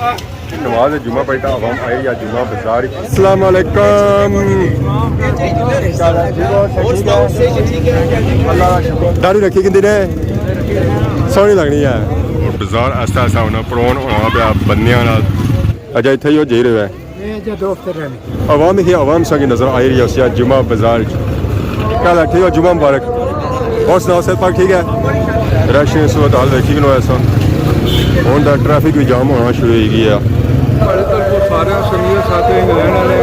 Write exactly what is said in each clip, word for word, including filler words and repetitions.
نماز جمعہ پڑھتا عوام آئی یا جمعہ بازار۔ السلام علیکم۔ داڑھی رکھی کندی نے؟ سوہنی لگنی ہے۔ بازار ایسا ایسا ہونا، پرون ہونا پیا بندیاں نال۔ اجا اتھے ہی ہو جائی رہے۔ اے جا دوست رہنے۔ عوام ہی عوام ساں کی نظر آئی رہی ہے، اسی جمعہ بازار وچ۔ کیا حال ہے؟ ٹھیک ہو؟ جمعہ مبارک۔ اور سناؤ، صحت پاک ٹھیک ہے؟ رش نے صورت حال دیکھی کنو ایسا۔ ہن دا ٹریفک بھی جام ہونا شروع ہوئی گئی ہے۔ سارے سنگی ساتھی انگلینڈ والے،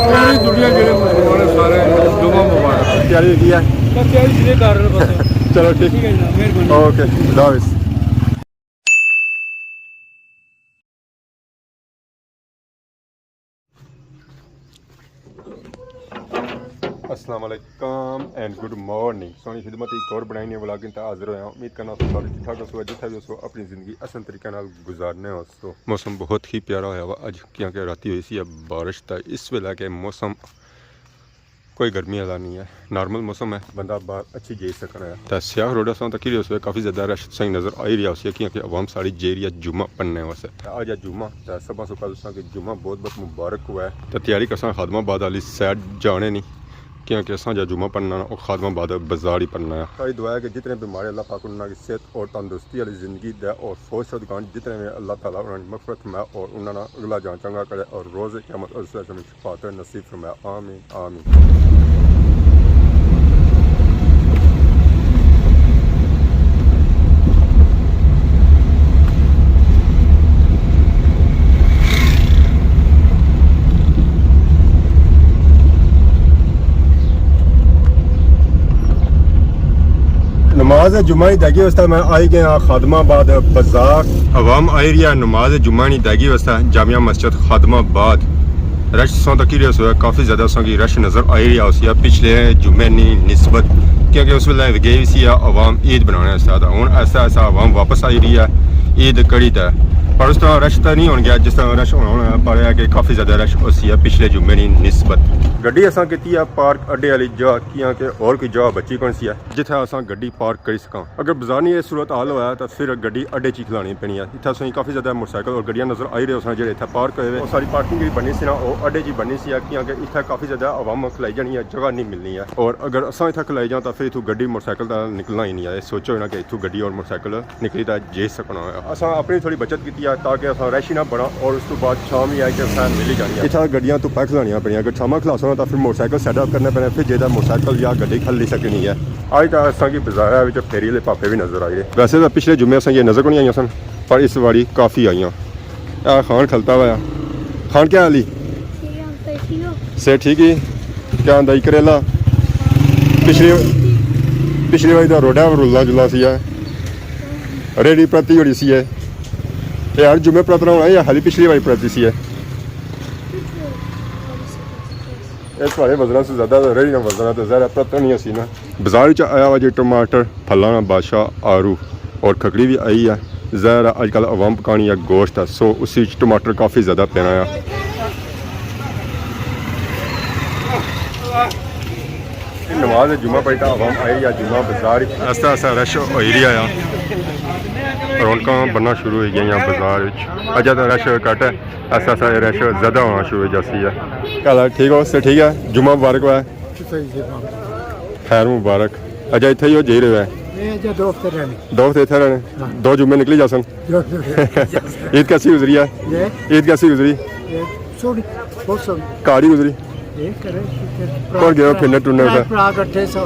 پوری دنیا جڑے مسلمان ہیں، سارے جمعہ مبارک۔ تیاری ہوئی گئی ہے؟ بس تیاری شروع کر رہے ہیں بس۔ چلو ٹھیک۔ ٹھیک ہے جناب، مہربانی۔ اوکے، خدا حافظ۔ السلام علیکم اینڈ گڈ مارننگ۔ سوہنی خدمت ایک اور بنائی نے ولاگن تے حاضر ہویا۔ امید کرنا سو سارے ٹھیک ٹھاک ہسو، جتھے بھی ہسو اپنی زندگی احسن طریقے نال گزارنے ہسو۔ موسم بہت ہی پیارا ہویا وا اج، کیونکہ راتی ہوئی سی بارش، تے اس ویلے کے موسم کوئی گرمی والا نہیں ہے، نارمل موسم ہے، بندہ باہر اچھی جائی سکنا ہے۔ تے سیاح روڈ اساں تکی رہے ہوسے، کافی زیادہ رش تساں نظر آئی رہیا ہوسی، کیونکہ عوام ساری جائی رہی ہے جمعہ پڑھنے واسطے۔ تے اج ہے جمعہ، تے سب سوں پہلے تساں کی جمعہ بہت بہت مبارک ہوا ہے۔ تے تیاری کرساں خادم آباد والی سائیڈ جانے نی، کیونکہ اساں جا جمعہ پڑھنا نا، او خادم آباد بازار ہی پڑھنا ہے۔ ساری دعا ہے کہ جتنے بیمار ہیں اللہ پاک انہاں کی صحت اور تندرستی والی زندگی دے، اور فوت شدگان جتنے وی اللہ تعالیٰ انہاں کی مغفرت فرمائے اور انہاں نا اگلا جان چنگا کرے اور روز قیامت اس وچ شفاعت نصیب فرمائے۔ آمین، آمین۔ نماز جمعہ ہی دیکھی اس طرح میں آئی گیا خادم آباد بازار۔ عوام آئی رہی ہے نماز جمعہ نی ادائیگی واسطے جامع مسجد خادم آباد۔ رش سو تکی رہے سو، کافی زیادہ سو کی رش نظر آئی رہی ہے، اس یا پچھلے جمعے نی نسبت، کیونکہ اس ویلے گئی سی عوام عید بنانے واسطے، ہن ایسا ایسا عوام واپس آئی رہی ہے عید کڑی تے، پر اس طرح رش تو نہیں ہون گیا جس طرح رش ہونا ہونا ہے، پر یہ کہ کافی زیادہ رش اس یا پچھلے جمعے نی نسبت۔ گڈی اساں کیتی ہے پارک اڈے والی جگہ، کیاں کہ اور کوئی جگہ بچی کون سی ہے جتھے اساں گڈی پارک کری سکاں۔ اگر بازار نی یہ صورت حال ہویا تو پھر گڈی اڈے چ ہی کھلانی پینی ہے۔ اتھا اساں کافی زیادہ موٹر سائیکل اور گڈیاں نظر آئی رہے ہوسن جڑے اتھا پارک ہوئے ہوئے۔ اور ساری پارکنگ جڑی بنی سی نا، وہ اڈے چ ہی بنی سی، کیونکہ اتھا کافی زیادہ عوام کھلائی جانی ہے، جگہ نہیں ملنی ہے۔ اور اگر اساں اتھا کھلائی جاں تو پھر اتھوں گڈی موٹر سائیکل دا نکلنا ہی نہیں ہے۔ یہ سوچو نا کہ اتھوں گڈی اور موٹر سائیکل نکلی تے جائی سکنا ہویا۔ اساں اپنی تھوڑی بچت کیتی ہے تاکہ اساں رش ہی نہ بنا اور اس تو بعد شام ہی آئی کہ فین ملی جانی ہے۔ اتھا گڈیاں تو پہ کھلانیاں پڑیاں، اگر شاماں کھلاسو نا تو پھر موٹر سائیکل سیٹ اپ کرنے پینے، پھر جیدا موٹر سائیکل یا گڈی کھل نہیں سکنی ہے۔ آج تاں اساں کی بازار وچ پھیری والے پاپے بھی نظر آئی رہے۔ ویسے تاں پچھلے جمعے اساں کی نظر کونی آئیاں سن، پر اس واری کافی آئیاں۔ اے خان کھلتا ہوا۔ خان کیا حالی؟ صحت ٹھیک ہی؟ کیا آندا ای کریلا؟ پچھلی، پچھلی واری تاں روڈا پر رلنا جلنا سی ہے۔ ریڑھی پرتی ہوڑی سی ہے۔ اے ہر جمعے پرتنا ہونا یا خالی پچھلی واری پرتی سی ہے؟ اے تھوڑے وزناں سے زیادہ ریڑھی نا وزن ہے تے ظاہر ہے پرتنا نہیں سی نا۔ بازار وچ آیا ہوا جی ٹماٹر، پھلاں نا بادشاہ آڑو اور کھکھڑی بھی آئی ہے۔ ظاہر ہے اج کل عوام پکانی ہے گوشت ہے، سو اسی وچ ٹماٹر کافی زیادہ پینا ہے۔ نماز جمعہ پڑھتا عوام آئی یا جمعہ بازار وچ۔ ایسا ایسا رش ہوئی رہیا ہے، رونقاں بننا شروع ہوئی گئیاں بازار وچ۔ اجے تاں رش گھٹ ہے، ایسا ایسا رش زیادہ ہونا شروع ہو جاسی ہے۔ کیا حال ہے؟ ٹھیک ہو؟ صحت ٹھیک ہے؟ جمعہ مبارک ہوا ہے۔ صحیح جی، ہاں۔ خیر مبارک۔ اجا اتھے ہی ہو جائی رہے ہو؟ اے اجا دو ہفتے رہنے۔ دو ہفتے اتھے رہنے؟ ہاں۔ دو جمعے نکلی جاسن۔ دو ہفتے۔ عید کیسی گزری ہے؟ جی؟ عید کیسی گزری؟ اے سوہنی، بہت سوہنی۔ کار ہی گزری؟ اے کرے، کون گئے ہو پھرنے ٹرنے اتھے؟ بھرا کٹھے سو،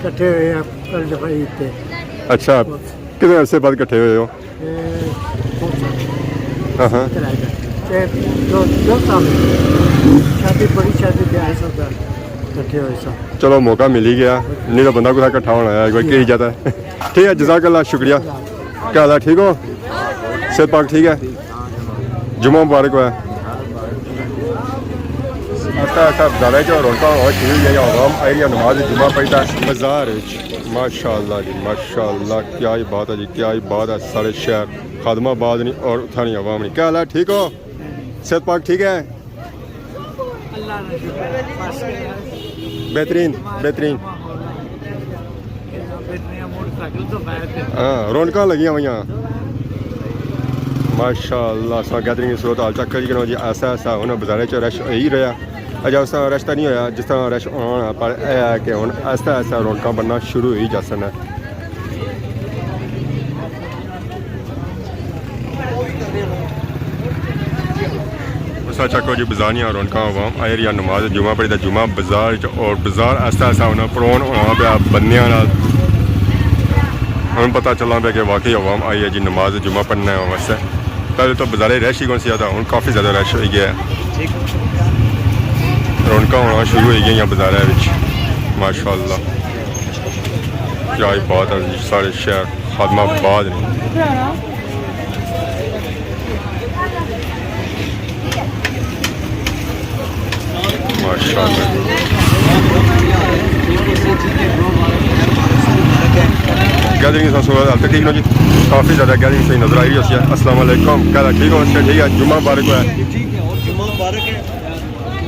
کٹھے ہوئے ہیں، کل دفعہ عید تے۔ اچھا، کتنے عرصے بعد کٹھے ہوئے ہو؟ اے، بہت سارے۔ ہاں ہاں۔ کرائے دا۔ اے، دو، دو سال۔ شادی، بڑی شادی تے آئے سب کٹھے ہوئے سب۔ چلو، موقع مل ہی گیا، نہیں تو بندہ کتھا کٹھا ہونا ہے، ایک بار کہی جاتا ہے۔ ٹھیک ہے، جزاک اللہ، شکریہ۔ کیا حال ہے، ٹھیک ہو؟ صحت پاک ٹھیک ہے؟ جمعہ مبارک ہوا۔ ایسا ایسا بازار ہے جو رونقاں اور شروع ہو گیا، عوام آئی رہی ہے نماز جمعہ پڑھتا ہے۔ بازار وچ ماشاءاللہ جی، ماشاءاللہ، کیا ہی بات ہے جی، کیا ہی بات ہے۔ سارے شہر خادم آباد نہیں اور اتھا نہیں عوام نہیں۔ کیا حال ہے؟ ٹھیک ہو؟ صحت پاک ٹھیک ہے؟ اللہ کا شکر ہے۔ بس۔ بہترین، بہترین۔ بہترین موٹر سائیکل تو باہر تھے۔ ہاں، رونقاں لگیاں ہوئیاں۔ ماشاءاللہ، اساں گیدرنگ صورت حال چیک کری کنو جی، ایسا ایسا ہن بازارے چ رش ہوئی رہیا۔ اجے اس طرح رش تاں نہیں ہویا جس طرح رش ہونا ہونا، پر اے ہے کہ ہن آہستہ آہستہ رونقاں بننا شروع ہوئی جاسن۔ اساں چیک کرو جی، بازاریاں رونقاں، عوام آئی رہی ہے نماز جمعہ پڑھی تے جمعہ بازار چ، اور بازار آہستہ آہستہ ہونا پرون ہونا پیا بندیاں نال۔ ہن پتہ چلنا پیا کہ واقعی عوام آئی ہے جی نماز جمعہ پڑھنے واسطے۔ پہلے تو بازارے رش ہی کون سی آتا، ہن کافی زیادہ رش ہوئی گیا ہے۔ رونقاں ہونا شروع ہوئی گئیاں بازارے وچ، ماشاءاللہ۔ کیا ہی بات ہے جی، سارے شہر خادم آباد نے۔ ماشاءاللہ۔ گیدرنگ سا صورت حال تک ٹھیک نو جی، کافی زیادہ گیدرنگ صحیح نظر آئی رہی ہوسی ہے۔ السلام علیکم، کیا حال ہے؟ ٹھیک ہو؟ اچھا، ٹھیک ہے، جمعہ مبارک ہوا ہے۔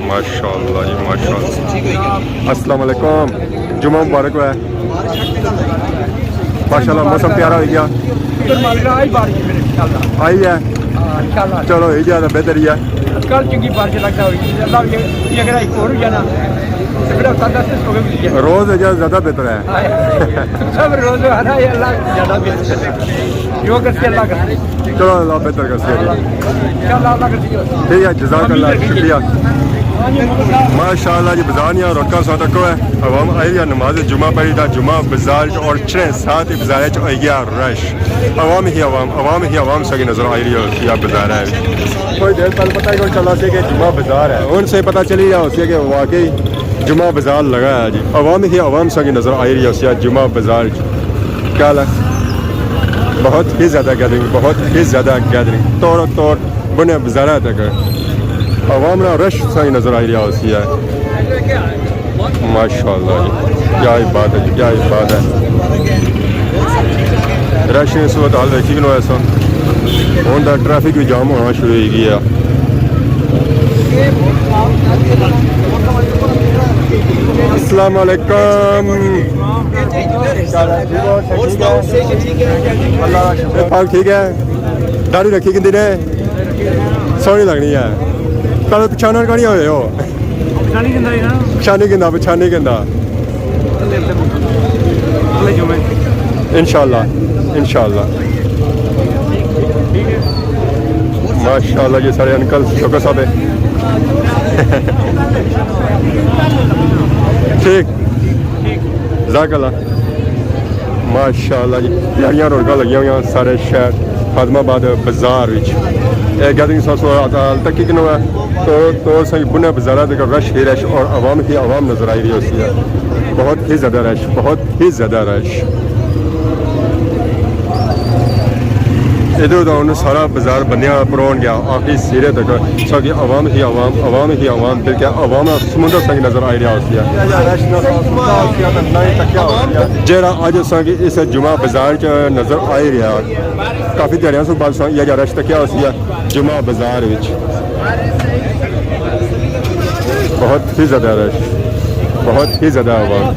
ماشاءاللہ جی، ماشاءاللہ۔ السلام علیکم، جمعہ مبارک ہوا ہے۔ ماشاءاللہ، موسم پیارا ہوئی گیا۔ آئی ہے۔ چلو، ہی جانا بہتر ہی ہے۔ کل چنگی بارش لگدا ہوئی، اللہ یہ، یہ اگر ایک اور ہو جانا، تو پھر ہفتہ دس دس ہو گئے۔ روز ہے جا زیادہ بہتر ہے۔ سب روز ہے نا، یہ اللہ زیادہ بہتر ہے۔ جو کرتے اللہ کرتے۔ چلو، اللہ بہتر کرتے ہیں۔ انشاءاللہ اللہ کرتے۔ ٹھیک ہے، جزاک اللہ، شکریہ۔ ماشاءاللہ جی، بازار نیاں رونقاں ساتھ تکو ہے۔ عوام آئی رہی ہے نماز جمعہ پڑھی دا، جمعہ بازار چ اور چنے ساتھ ہی بازار چ ہوئی گیا رش۔ عوام ہی عوام، عوام ہی عوام ساکی نظر آئی رہی ہوسی ہے بازار ہے۔ کوئی دیر پہلے پتہ ہی کون چلا سی کہ جمعہ بازار ہے۔ ہن سے پتہ چلی رہیا ہوسی ہے کہ واقعی جمعہ بازار لگا ہے جی۔ عوام ہی عوام ساکی نظر آئی رہی ہوسی ہے جمعہ بازار چ۔ کیا حال ہے؟ بہت ہی زیادہ گیدرنگ، بہت ہی زیادہ گیدرنگ۔ توڑ توڑ بنے بازارہ تک عوام نا رش سائی نظر آئی رہیا ہوسی ہے۔ ماشاءاللہ جی، کیا ہی بات ہے جی، کیا ہی بات ہے۔ رش نے صورت حال ویکھی کنو ایسا۔ ہن تاں ٹریفک بھی جام ہونا شروع ہوئی گئی ہے۔ السلام علیکم۔ اور سناؤ، صحت ٹھیک ہے؟ اللہ کا شکر۔ پاک ٹھیک ہے؟ داڑھی رکھی کندی نے؟ سوہنی لگنی ہے۔ پہلے پچھانا کہانی ہوئے ہو؟ پچھانی کندا ہی نا۔ پچھانی کندا، پچھانی کندا۔ اگلے جمعے۔ انشاءاللہ، انشاءاللہ۔ ماشاءاللہ جی، سارے انکل شوکر صاحب ہے۔ ٹھیک۔ جزاک اللہ۔ ماشاءاللہ جی، پیاریاں رونقاں لگیاں ہوئیاں سارے شہر خادم آباد بازار وچ۔ اے گیدرنگ سو سو حال تک کی کنو ہے۔ تو، تو سنگ بنے بازارہ تک رش ہی رش اور عوام ہی عوام نظر آئی رہی ہوسی ہے۔ بہت ہی زیادہ رش، بہت ہی زیادہ رش۔ ادھر ادھر انہوں سارا بازار بندیاں پر ہون گیا، آخری سرے تک ساکی عوام ہی عوام، عوام ہی عوام، بلکہ عوام نا سمندر ساکی نظر آئی رہیا ہوسی ہے۔ جیڑا اج ساکی اس جمعہ بازار چ نظر آئی رہیا، کافی دیہاڑیاں سو بعد ساکی یہ جا رش تکیا ہوسی ہے جمعہ بازار وچ۔ بہت ہی زیادہ رش، بہت ہی زیادہ عوام۔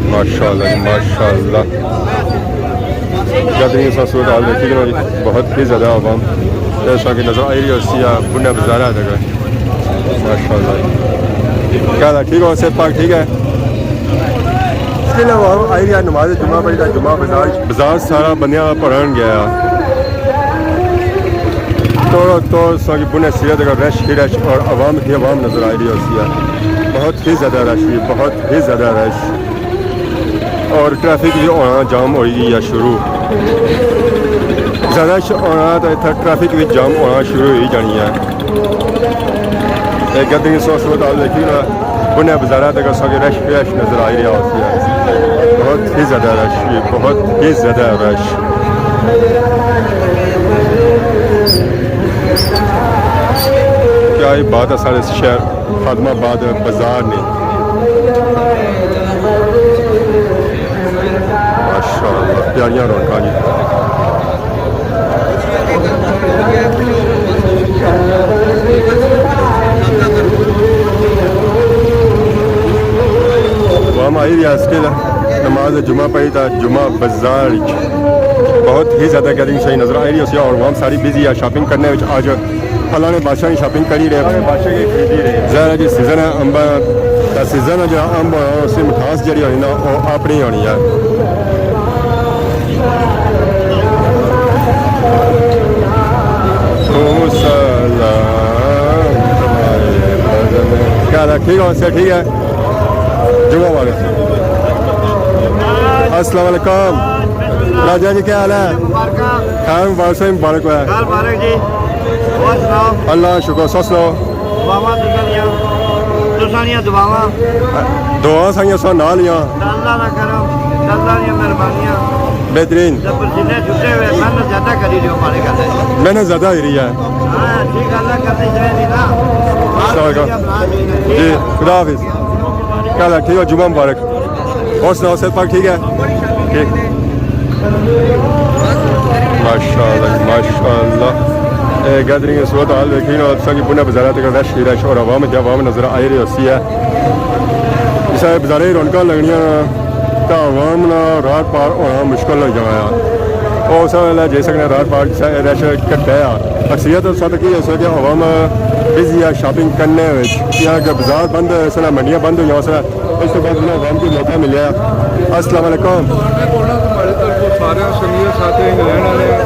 ماشاءاللہ جی، ماشاءاللہ۔ گیدرنگ سا صورت حال دیکھی کنو جی، بہت ہی زیادہ عوام۔ جیسا کہ نظر آئی رہی ہوسی ہے، بنے بازارہ تک۔ ماشاءاللہ۔ کیا حال ہے؟ ٹھیک ہو؟ صحت پاک ٹھیک ہے؟ اس کے علاوہ ہم آئی رہی ہے نماز جمعہ پڑھی تھا، جمعہ بازار، بازار سارا بندیاں پڑھن گیا۔ توڑو توڑ ساکی بنے سرے تک رش ہی رش اور عوام ہی عوام نظر آئی رہی ہوسی ہے۔ بہت ہی زیادہ رش ہے، بہت ہی زیادہ رش۔ اور ٹریفک بھی ہونا جام ہوئی گئی ہے شروع۔ زیادہ ش-، ہونا تو اتھا ٹریفک بھی جام ہونا شروع ہوئی جانی ہے۔ اے گیدرنگ سو صورت حال دیکھی نا، بنے بازارہ تک ساکی رش ہی رش نظر آئی رہیا ہوسی ہے۔ بہت ہی زیادہ رش ہے، بہت ہی زیادہ رش۔ کیا ہی بات ہے سارے شہر خادم آباد بازار نے۔ ماشاءاللہ، پیاریاں رونقاں جی۔ عوام آئی رہی ہے اس کے لیے۔ نماز جمعہ پڑھی تاں جمعہ بازار وچ بہت ہی زیادہ گیدرنگ صحیح نظر آئی رہی ہوسی، اور عوام ساری بزی ہے شاپنگ کرنے وچ۔ اج اللہ نے بادشاہ کی شاپنگ کری رہے، اللہ نے بادشاہ کی خریدی رہے۔ ظاہر ہے جی سیزن ہے امباں دا، سیزن ہے جڑا امب ہونا، اس کی مٹھاس جڑی ہونی نا، وہ اپنی ہونی ہے۔ وعلیکم السلام۔ کیا حال ہے؟ ٹھیک ہو؟ صحت ٹھیک ہے؟ جمعہ مبارک۔ السلام علیکم۔ راجہ جی، کیا حال ہے؟ خیر مبارک، صحیح مبارک ہوا۔ خیر مبارک جی۔ اور سناؤ؟ اللہ شکر، سو سناؤ؟ دعاواں تساں دیاں، تساں دیاں دعاواں۔ دعا سائیاں سو نال ہی آں۔ اللہ دا کرم، اللہ دیاں مہربانیاں۔ بہترین۔ تے پسینے چھٹے ہوئے، محنت زیادہ کری رہے ہو، مالے کر۔ محنت زیادہ ہی رہی ہے۔ ہاں، ٹھیک، اللہ کرنی چاہیے نا۔ السلام علیکم۔ جی، خدا حافظ۔ کیا حال ہے؟ ٹھیک ہو؟ جمعہ مبارک۔ اور سناؤ، صحت پاک ٹھیک ہے؟ ٹھیک۔ ماشاءاللہ، ماشاءاللہ۔ اے گیدرنگ صورت حال ویکھی نا، تساں کی پورا بازار تک رش ہی رش اور عوام ہی عوام نظر آئی رہی ہوسی ہے۔ اس بازارے رونقاں لگنیاں تاں عوام نا راہٹ پار ہونا مشکل ہو جانا ہے۔ اور اس ویلے جائی سکنے راہٹ پار جس رش کٹیا۔ اکثریت اس وقت کی ہے کہ عوام بزی ہے شاپنگ کرنے وچ، کیونکہ بازار بند ہے، اس ویلے منڈیاں بند ہوئی ہیں، اس ویلے اس کے بعد انہیں عوام کو موقع ملیا۔ السلام علیکم۔ سارے سنگیاں ساتھی انگلینڈ والے،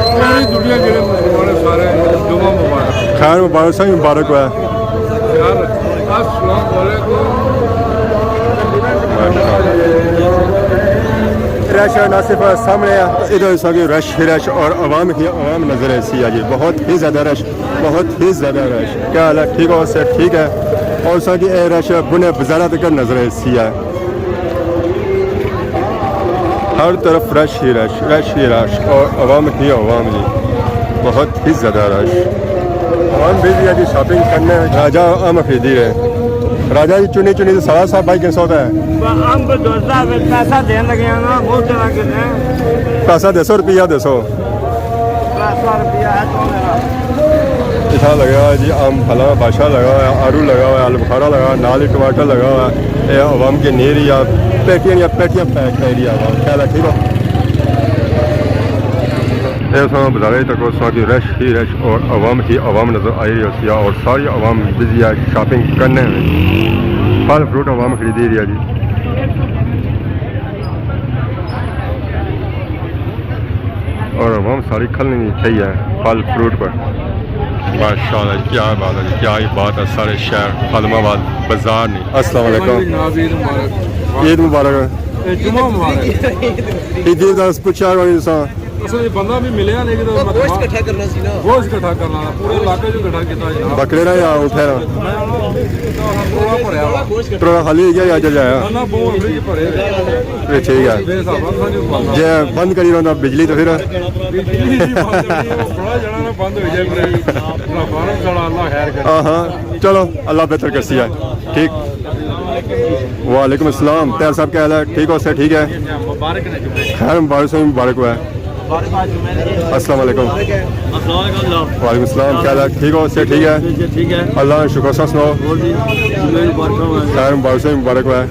پوری دنیا جڑے مسلمان ہیں، سارے جمعہ مبارک۔ خیر مبارک، صحیح مبارک ہوا۔ یار، السلام علیکم۔ رش نہ صرف سامنے ہے، ادھر ساگے رش ہی رش اور عوام ہی عوام نظر ایسی ہے جی، بہت ہی زیادہ رش، بہت ہی زیادہ رش۔ کیا حال ہے؟ ٹھیک ہو؟ صحت ٹھیک ہے؟ اور ساگے اے رش بنے بازارہ تک نظر ایسی ہے۔ ہر طرف رش ہی رش، رش ہی رش، اور عوام ہی عوام جی، بہت ہی زیادہ رش۔ عوام بزی ہے جی شاپنگ کرنے، راجہ امب خریدی رہے۔ راجہ جی چنی چنی تو سارا سا بھائی کن سو ہے۔ امب دوستا پیسہ دین لگے ہیں نا، بہت طرح کے ہیں۔ پیسہ دے سو، روپیہ دے سو۔ اتھا لگا ہوا جی امب، پھلاں بادشاہ لگا ہوا ہے، آڑو لگا ہوا ہے، آلو بخارا لگا ہوا ہے، نال ہی ٹماٹر لگا ہوا ہے۔ اے عوام کے نیری یا پیٹیاں یا پیٹیاں پیک کر رہی ہے عوام۔ خیر ہے، ٹھیک ہے۔ اے ساں بازارے تک ساں کی رش ہی رش اور عوام ہی عوام نظر آئی رہی ہوسی ہے اور ساری عوام بزی ہے شاپنگ کرنے میں۔ پھل فروٹ عوام خریدی رہی ہے جی۔ اور عوام ساری کھلنی چاہیے پھل فروٹ پر۔ ماشاءاللہ، کیا بات ہے، کیا ہی بات ہے، سارے شہر عالم آباد بازار نہیں۔ السلام علیکم۔ جناب، عید مبارک۔ عید مبارک۔ اے جمعہ مبارک۔ عید دا پوچھا کوئی انسان۔ اصل وچ بندہ بھی ملیا نہیں، تو گوشت اکٹھا کرنا سی نا۔ گوشت اکٹھا کرنا، پورے علاقے جو اکٹھا کیتا جناب۔ بکرے نا یا اونٹھے نا؟ پورا بھریا ہوا۔ پورا خالی ہو گیا یا اجے جایا؟ نہ، نہ، بہت اندر ہی بھرے ہوئے۔ اے ٹھیک ہے۔ بے حساب، اساں نہیں پانا۔ جے بند کری رہندا بجلی تو پھر؟ بجلی نہیں بند ہونی، وہ بڑا جنا نا بند ہو جائے، پھر فارم ساڑا اللہ خیر کرے۔ ہاں ہاں، چلو، اللہ بہتر کرسی ہے۔ ٹھیک۔ وعلیکم السلام، طاہر صاحب، کیا حال ہے؟ ٹھیک ہو؟ صحت ٹھیک ہے؟ مبارک نے جمعے۔ خیر مبارک، صحیح مبارک ہوا ہے۔ السلام علیکم۔ السلام علیکم جناب۔ وعلیکم السلام، کیا حال ہے؟ ٹھیک ہو؟ صحت ٹھیک ہے؟ ٹھیک ہے۔ اللہ کا شکر، سب سناؤ۔ اور جی، جمعے مبارک ہوا ہے۔ خیر مبارک، صحیح مبارک ہوا ہے۔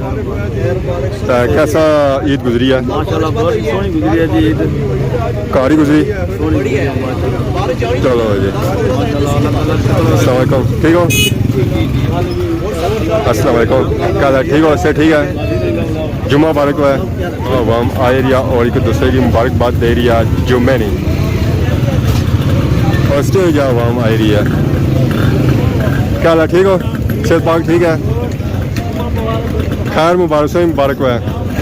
تے کیسا عید گزری ہے؟ ماشاءاللہ، بہت سوہنی گزری ہے جی عید۔ گھر ہی گزری؟ سوہنی گزری ہے، ماشاءاللہ۔ چلو جی۔ ماشاءاللہ، اللہ تعالیٰ کا شکر ہے۔ السلام علیکم، ٹھیک ہو؟ السلام علیکم، کیا حال ہے؟ ٹھیک ہو؟ صحت ٹھیک ہے؟ جمعہ مبارک ہوا ہے۔ عوام آئی رہی ہے اور ایک دوسرے کی مبارکباد دے رہی ہے جمعے نی۔ اور اسٹے ہو گیا، عوام آئی رہی ہے۔ کیا حال ہے؟ ٹھیک ہو؟ صحت پاک ٹھیک ہے؟ خیر مبارک، صحیح مبارک ہوا ہے۔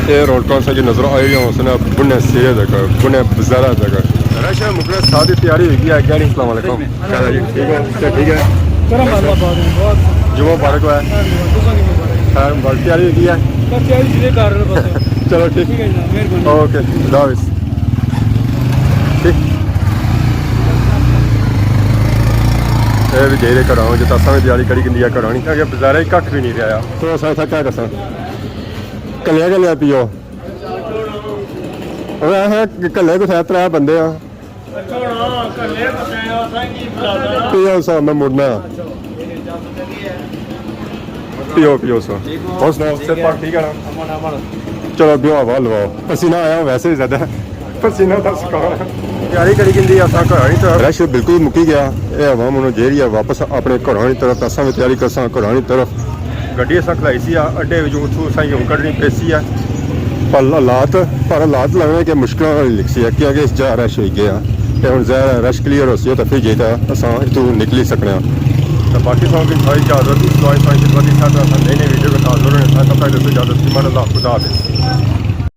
اے روڈ کون سا جو نظر آئی رہی ہے، اس نے بنے سرے تک، بنے بازارہ تک۔ رش ہے مکنے ساتھ ہی تیاری ہوئی گئی ہے، کیا نہیں؟ السلام علیکم۔ کیا حال ہے جی؟ ٹھیک ہو؟ صحت ٹھیک ہے؟ کرم اللہ پاک نے بہت۔ جمعہ مبارک ہوا ہے۔ تساں کی مبارک۔ خیر مبارک، تیاری ہوئی گئی ہے؟ بس تیاری جی کر رہے بس۔ چلو ٹھیک۔ ٹھیک ہے جناب، مہربانی۔ اوکے، خدا حافظ۔ ٹھیک۔ اے بھی جائی رہے گھراں، جو تساں بھی تیاری کری گندی ہے گھراں نی، کیونکہ بازارے ککھ بھی نہیں رہا۔ تو اساں اتھا کیا کرساں؟ کلیا کلیا پیو۔ اور اے کلے کتھے ترے بندے آں۔ پیو سا، میں مڑنا۔ پیو، پیو سا۔ اور سناؤ، صحت پاک ٹھیک ہے نا؟ چلو بیو، ہوا لواؤ۔ پسینہ آیا ویسے ہی زیادہ، پسینہ دا سکان۔ تیاری کری گھندی اساں گھراں نی طرف۔ رش بالکل مکی گیا۔ اے عوام ہن جیہڑی ہے واپس اپنے گھراں نی طرف، تے اساں وی تیاری کرساں گھراں نی طرف۔ گڈی اساں کھلائی سی آ اڈے وچ، اتھوں اساں کی ہن کڈنی پیسی ہے۔ پر حالات، پر حالات لگنے کہ مشکلاں نال لکھسی ہے، کیونکہ اس جا رش ہوئی گیا۔ تے ہن ظاہر ہے رش کلیئر ہوسی ہے، تے پھر جائی تے اساں اتھوں نکلی سکنے آں۔ تے باقی ساں کی ساری اجازت، اس واسطے ساں خدمت دی ساتھ اساں نئی نئی ویڈیو کے ساتھ ضرور ہیں۔ ساں تب تک دوستو اجازت، فی امان اللہ، خدا حافظ۔